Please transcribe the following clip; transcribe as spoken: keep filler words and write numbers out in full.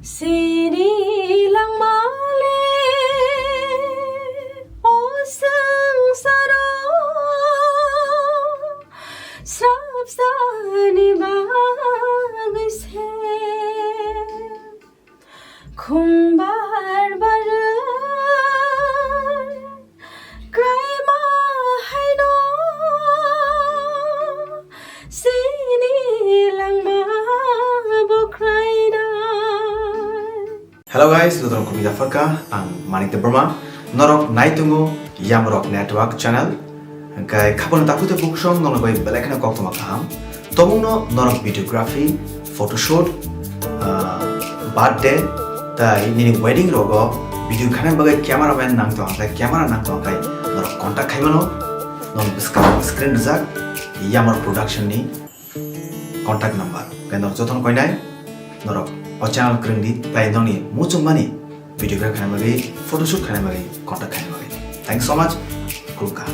Sini langmale o sangsaro srapsani bagwi se khumbar bar kraima haino sini langma bo krainai. Hello guys, jotono khubui japhar kha, ang Manik Debbarma. Norok nai tongo Yamrok Network channel. Hingkhe khabangni takhuk tei bukhuk song nokno bai belai kheno koktwma kaham. Tobokno norok videography, photoshoot, ah, birthday, tai nini wedding rogo video khaina bagwi cameraman nang tong, tai camera nang tong, tai norok contact khai mano. Norok bwskang screen rijak Yamrok Production ni contact number. Hingkhe norok jotono koinai, norok o channel kwrwng di, tai nokni muchungmani videography khaina bagwi, photoshoot khaina bagwi, contact khaina bagwi. Thank you so much. Khulumkha.